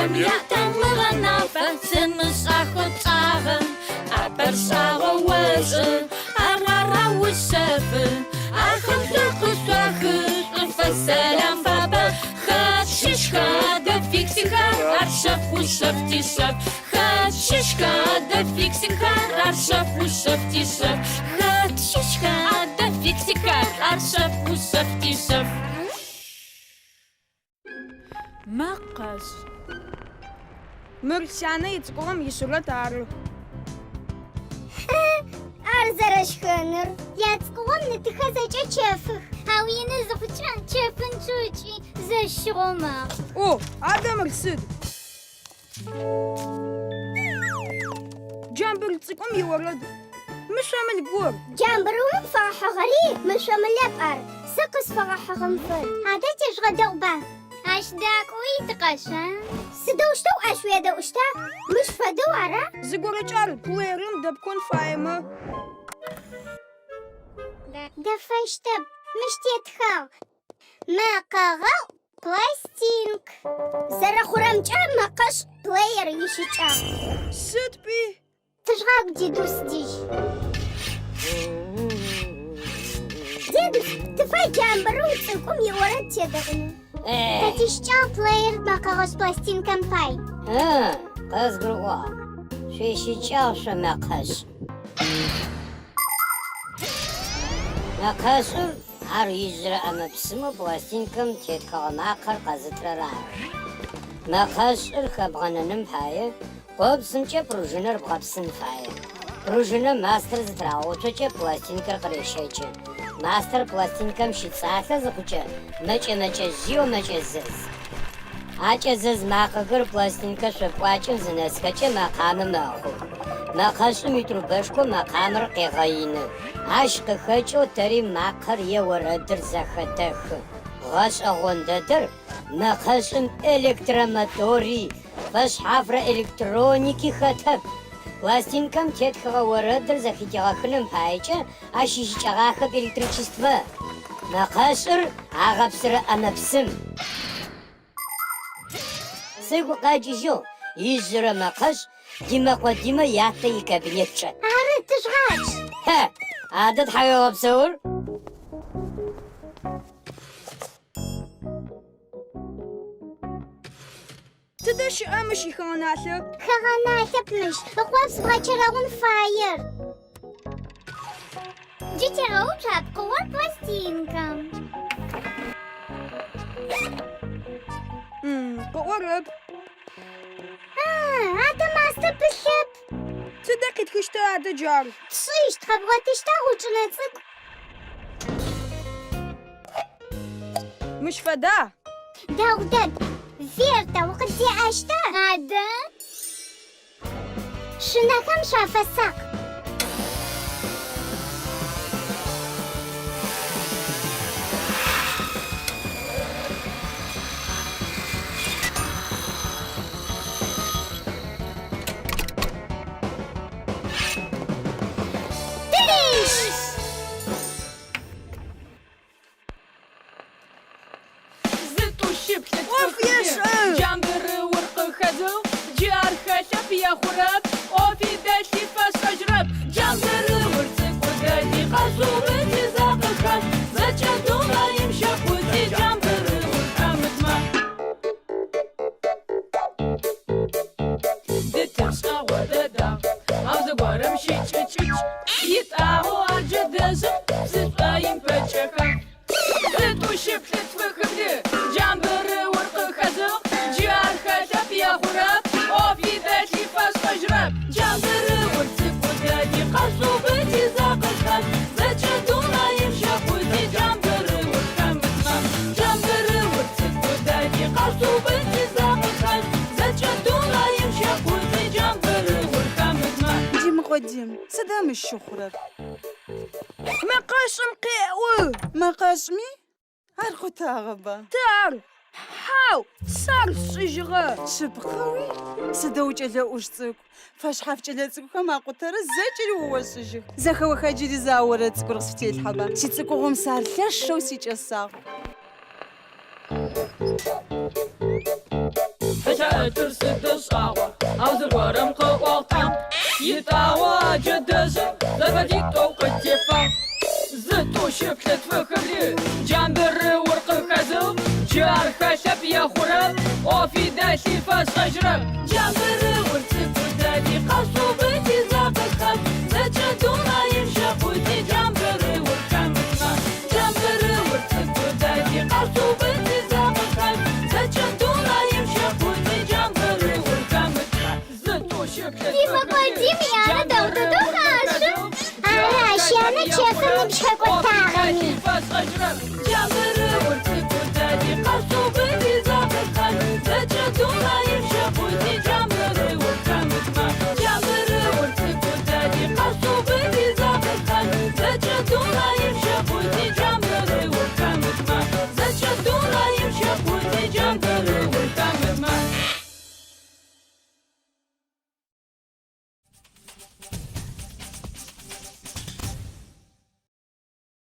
Адыгэхэм ятамыгъэ нафэ, Сымышӏахэу тшӏагъэ, ӏапэр шӏагъоу ошӏы, Ар араушъэфы, Ахэм шӏур къышъуахы, Шӏуфэс сэлам фабэ, Хэт щыщха адэ фиксикхэр, Ар шъэф ушъэф тишъэф. Хэт щыщха адэ фиксикхэр, Ар шъэф ушъэф тишъэф. Хэт щыщха адэ фиксикхэр, Ар шъэф ушъэф тишъэф. Мэкъэшӏ. Мыр сянэ ицӏыкӏугъом исурэт ары. Ар зэрэщхэныр. Яцӏыкӏугъом ны-тыхэр зэкӏэ чэфых, ау ины зыхъукӏэ чэфынчъэу ыкӏи зэщыгъоу мэхъу. О, адэ мыр сыд? Джамбыр цӏыкӏум иорэд. Мышъомыл гор. Джамбырыум фэгъэхьыгъэри мышъомылэп ар, сэ къысфэгъэхьыгъэм фэд. Адэ тежъугъэдэӏуба? Ащ дакӏоуи тыкъэшъуа? Сыдэущтэу ащ уедэӏущта? Мыщ фэдэу ара? Зыгорэкӏэ ар плеерым дэпкон фаемэ. Дэфэщтэп, мыщ тетхагъ. Мэкъэгъэӏу пластинк. Зэрэхъурэмкӏэ мэкъэшӏ плеер ищыкӏагъ. Сыд пӏуи? Тыжъугъакӏу Дедус дэжь. Дедус, тыфай Джамбырыу цӏыкӏум иорэд тедэӏунэу. Тэ тищыкӏагъ плеер мэкъэгъэшӏ пластинкэм пай. Ы, къызгурыӏуагъ. Шъуищыкӏагъ шъо мэкъэшӏ. Мэкъэшӏыр Ар ижъырэ ӏэмэ-псымэу пластинкэм тетхэгъэ макъэр къэзытырэр ары. Мэкъэшӏыр хэбгъэнэным пае къопсымкӏэ пружинэр бгъэпсын фае. Пружинэм мастэр зытырагъэуцокӏэ пластинкэр къырещэкӏы. Мастэр пластинкэм щыцӏалъэ зыхъукӏэ мэкӏэ-мэкӏэжъыеу мэкӏэзэз. А кӏэзэз макъэхэр пластинкэ шъо пӏуакӏэм зынэсхэкӏэ мэкъамэ мэхъу. Мэкъэшӏым итрубэшхо мэкъамэр къегъэины. Ащ къыхэкӏэу тэри макъэр е орэдыр зэхэтэхы. Гъэшӏэгъон дэдэр, мэкъэшӏым электромотори, фэшъхьафрэ электроники хэтэп. Пластинкэм тетхэгъэ орэдыр зэхытигъэхыным паекӏэ ащ ищыкӏэгъахэп электричествэ. Мэкъэшӏыр агъэпсырэ ӏэмэ-псым. Сыгу къэкӏыжьыгъ, ижъырэ мэкъэшӏ Димэкъо Димэ ятэ икабинет чӏэт. Ары, тыжъугъачъ. Хьэ, адэ тхьауегъэпсэур. Тыдэ щыӏа мыщ ихэгъэналъэ? Хэгъэналъэп мыщ, ыкъопс бгъэчэрэгъун фаер. Джы тегъэуцу а пкъыгъор пластинкэм. Къыӏорэп. А, адэ мастэ пылъэп. Тыдэ къитхыщта адэ джар? Тшӏыщт, къэбгъотыщта гъучӏынэ цӏыкӏу? Мыщ фэда? Дэгъу дэд. Верта, укъыддеӏэщта? Адэ? Шъунэхэм шъуафэсакъ. ӏоф ешӏэ! Джамбырыур къыхэзыгъ, джы ар хэлъэп, ехъурэп, ӏофи дэлъи фэшӏэжьрэп. Джамбырыур цӏыкӏу дэди къэшъуубыти зэ къыхэт, зэкӏэ дунаим щэкъути джамбырыур хэмытмэ. Дытыр шӏэгъо дэдагъ, ау зыгорэм щыкӏыкӏыкӏ. Итӏагъэу ар джэдэжъым псы шӏоим пэкӏэхагъ. Зытӏу-щыплӏы тфы-хы-блы, джамбырыур къыхэзыгъ, джы ар хэлъэп, ехъурэп, ӏофи дэлъи фэшӏэжьрэп. Джамбырыур цӏыкӏу дэди къэшъуубыти зэ къыхэт, зэкӏэ дунаим щэкъути джамбырыур хэмытмэ. Джамбырыур цӏыкӏу дэди къэшъуубыти зэ къыхэт, зэкӏэ дунаим щэкъути джамбырыур хэмытмэ. Димыкъо Дим, сыда мыщ щыхъурэр? Мэкъэшӏым къеӏо! Мэкъэшӏми? Ар къутагъэба? Тэ ар! Хьау, сэ ар сшӏыжьыгъэ! Шъыпкъэуи? Сыдэу кӏэлэ ӏуш цӏыкӏу! Фэшъхьаф кӏэлэцӏыкӏухэм акъутэрэ зэкӏэри о ошӏыжьых. Зэхэоха джыри зэ а орэд цӏыкӏур къысфытелъхьэба? Сицӏыкӏугъом сэ ар лъэшэу сикӏэсагъ. Хэтыр сыдэу шӏагъо, ау зыгорэм къыӏуагъ Трам. Итӏагъо а джэдэжъым зэфэдитӏоу къытефагъ. Зы, тӏу, щы, плӏы, тфы, хы, блы, джамбырыур къыхэзыгъ. Джы ар хэлъэп ехъурэп, ӏофи дэлъи фэшӏэжьрэп. Джамбырыур цӏыкӏу дэди къэшъуубыти.